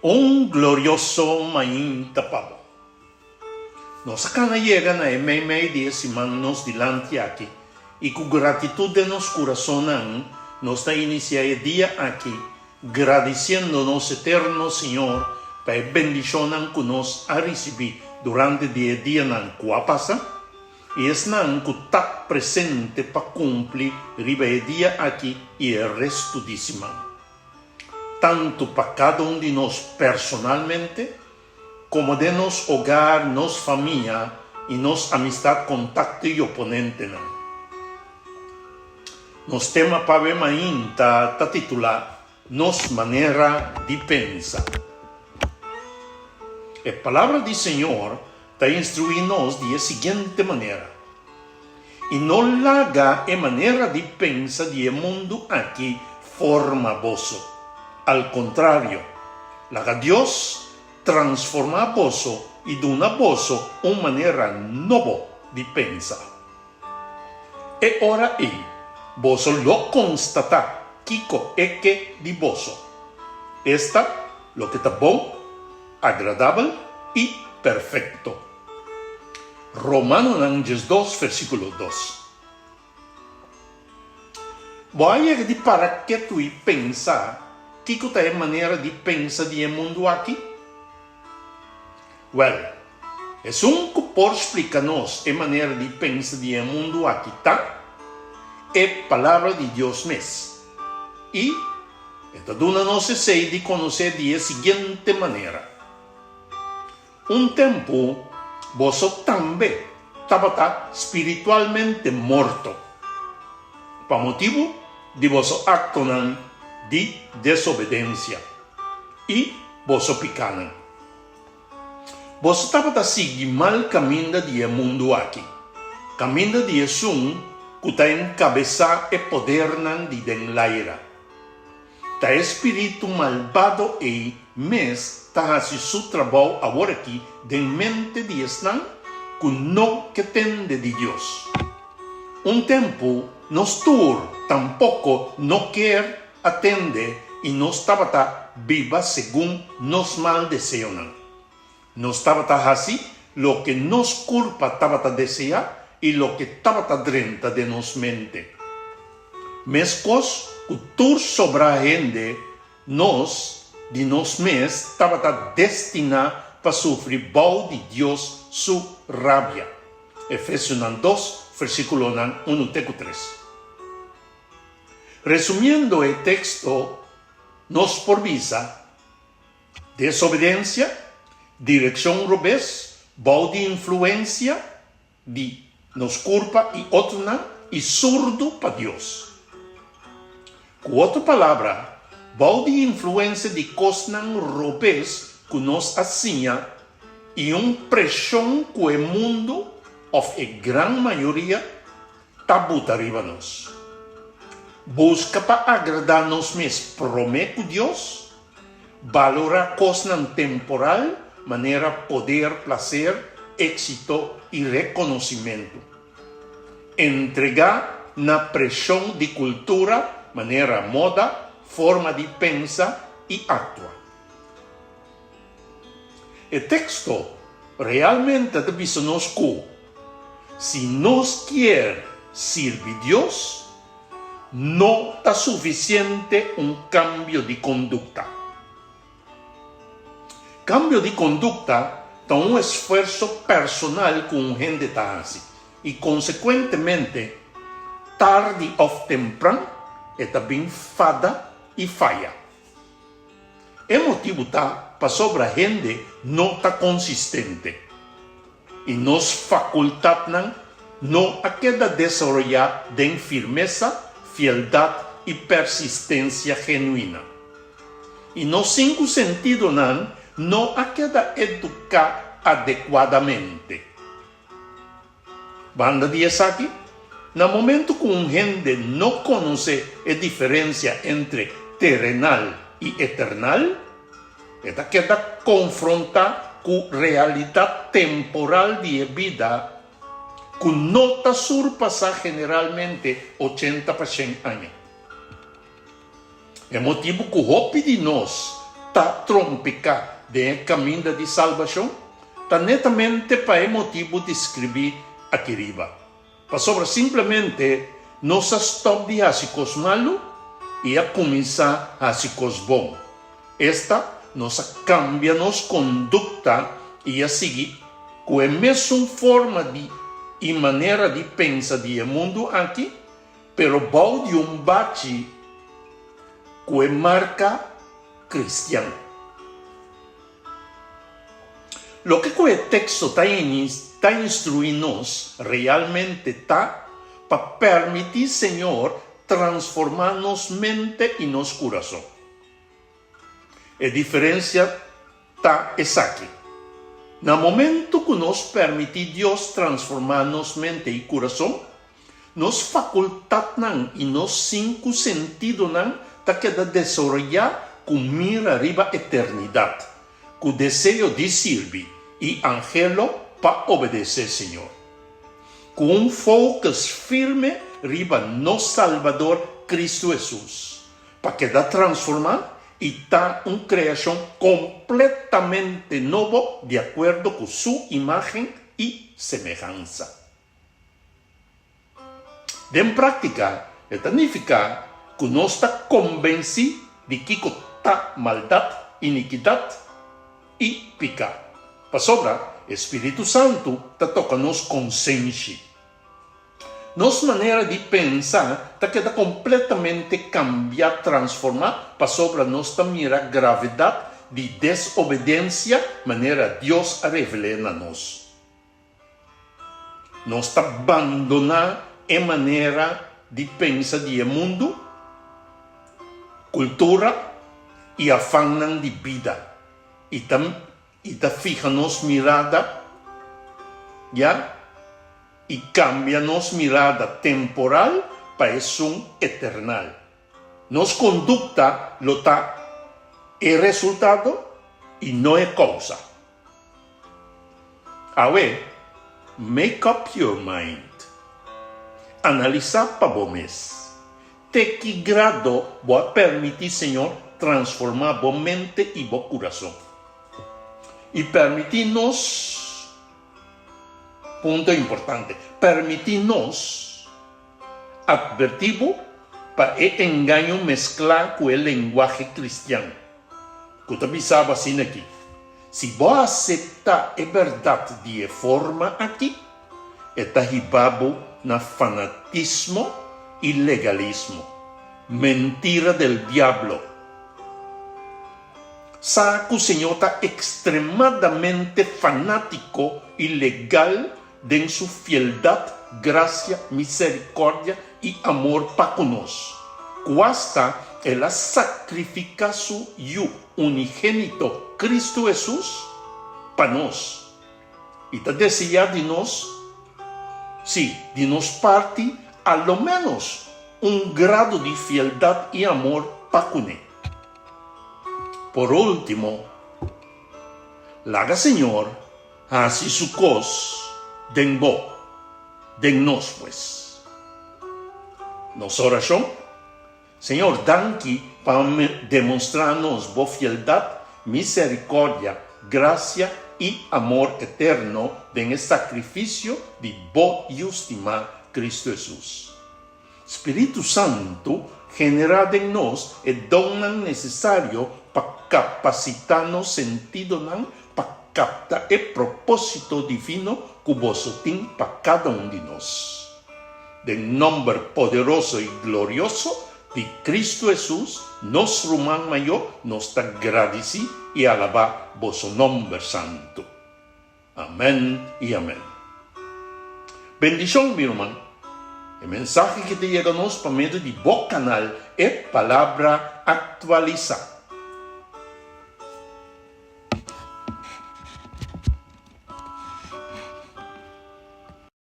Un glorioso mainta pa bo. Nos a kana yega na e meimei di e siman nos dilanti aki i ku gratitut den nos kurasonnan nos ta inisiá e dia aki gradisiendo nos Eterno Señor pa e bendishonnan ku nos a risibí durante di e dianan ku a pasa i esnan ku ta presente pa kumpli riba e dia aki i e restu di siman. Tantu pa kada un di nos personalmente, komo den nos hogar, nos famia i nos amistat kontakto i oponentenan. Nos tema pa awe mainta ta titulá Nos manera di pensa. E Palabra di Señor ta instruí nos di e siguiente manera, I no laga e manera di pensa di e mundu aki forma boso. Al kontrario, laga Dios transformá boso i duna boso un manera nobo di pensa. E ora ei boso lo konstatá kiko e ke di boso, esta, loke ta bon, agradabel i perfekto. Romanonan 12 versíkulo 2. Bo a yega di para ketu i pensa kiko ta e manera di pensa di e mundu aki? Wèl, esun ku por splika nos e manera di pensa di e mundu aki ta e Palabra di Dios mes. I e ta duna nos esei di konosé di e siguiente manera, Un tempu boso tambe tabata spiritualmente morto pa motibu di boso aktonan di desobedensia i boso pikánan. Boso tabata sigui mal kaminda di e mundu aki, kaminda di esun ku ta enkabesá e podernan di den laira. Ta e spiritu malbado ei mes ta hasi su trabou aworakí den mente di esnan ku no ke tende di Dios. Un tempu nos tur tampoko no kier a tende i nos tabata biba segun nos mal deseonan. Nos tabata hasi loke nos kurpa tabata deseá i loke tabata drenta den nos mente. Meskos ku tur sobrá hende, nos di nos mes tabata destiná pa sufri bou di Dios su rabia. Efesionan 2, versíkulonan unu te ku tres. Resumiendo e teksto, nos por bisa, Desobedensia, direkshon robes, bou di influensia di nos kurpa i otronan i surdu pa Dios. Ku otro palabra, bou di influensia di kosnan robes ku nos a siña i un preshon ku e mundu òf e gran mayoria ta buta riba nos. Buska pa agradá nos mes promé ku Dios, balorá kosnan temporal manera poder, plaser, éksito i rekonosimentu. Entregá na preshon di kultura manera moda, forma di pensa i aktua. E teksto realmente ta bisa nos ku si nos kier sirbi Dios, no ta sufisiente un kambio di kondukta. Kambio di kondukta ta un esfuerso personal ku un hende ta hasi i konsekuentemente tardi òf tempran e ta bin fada i faya. E motibu ta pasobra hende no ta konsistente i nos fakultatnan no a keda desaroyá den firmesa, fieldat i persistensia genuina. I nos sinku sentidonan no a keda eduká adekuadamente. Banda di esaki, na momento ku un hende no konosé e diferensia entre terenal i eternal, e ta keda konfrontá ku realidat temporal di e bida ku no ta surpasá generalmente 80 pa shen aña. E motibu ku hopi di nos. ta trompiká den e kaminda di salbashon ta netamente pa e motibu deskribí aki riba. Pasobra simplemente nos a stòp di hasi kos malu i a kuminsá hasi kos bon. Esta, nos a kambia nos kondukta i a sigui ku e mesun forma di i manera di pensa di e mundu aki, pero bou di un bachi ku e marka kristian. Loke ku e teksto ta ta instruí nos realmente ta pa permití Señor transformá nos mente i nos kurason. E diferensia ta esaki, Na momentu ku nos permití Dios transformá nos mente i kurason, nos fakultatnan i nos sinku sentidonan ta keda desaroyá ku mira riba eternidat, ku deseo di sirbi i anhelo pa obedesé Señor. Ku un focus firme riba nos Salbador Cristo Hesus, pa keda transformá i ta un kreashon kompletamente nobo di akuerdo ku Su imágen i semehansa. Den práktika, e ta nifiká ku nos ta kombensí di kiko ta maldat, inikidat i piká, pasobra e spiritu santu ta toka nos konsenshi. Nos manera di pensa ta keda kompletamente kambiá, transformá, pasobra nos ta mira gravedat di desobedensia manera Dios a revel'é na nos. Nos ta bandoná e manera di pensa di e mundu, kultura i afannan di bida i ta i ta fiha nos mirada ya i kambia nos mirada temporal pa esun eternal. Nos kondukta lo ta e resultado i no e kousa. Awe, make up your mind. Analisá pa bo mes. Te ki grado bo a permití Señor transformá bo mente i bo kurason? I permití nos, punto importante, permití nos atvertí bo pa e engaño mesklá ku e lenguahe kristian, ku ta bisa bo asina aki, Si bo aseptá e bèrdat di e forma aki, e ta hiba bo na fanatismo i legalismo, mentira del diablo. Sa ku Señor ta ekstremadamente fanátiko i legal den su fieldat, grasia, miserikòrdia i amor pa ku nos, ku asta El a sakrifiká su Yu unigénito, Kristu Hesus, pa nos. I ta deseá di nos, sí, di nos parti, a lo ménos un grado di fieldat i amor pa kuné. Por último, laga Señor hasi su kos den bo, den nos pues. Nos orashon Señor, danki pa demostrá nos bo fieldat, misericordia, gracia i amor eterno den e sacrificio di bo Yu stimá, Cristo Hesus. Spiritu Santu generá den nos e donnan necesario pa capacitá nos sentidonan pa capta e propósito divino cu boso tin pa cada un di nos. Den nomber poderoso i glorioso di Cristo Hesus, nos Ruman Mayó, nos ta gradici i alabá boso nomber santu. Amén i amén. Bendicion, mi ruman. E mensahe ki ta yega nos pa medio di bo canal E Palabra Actualisa.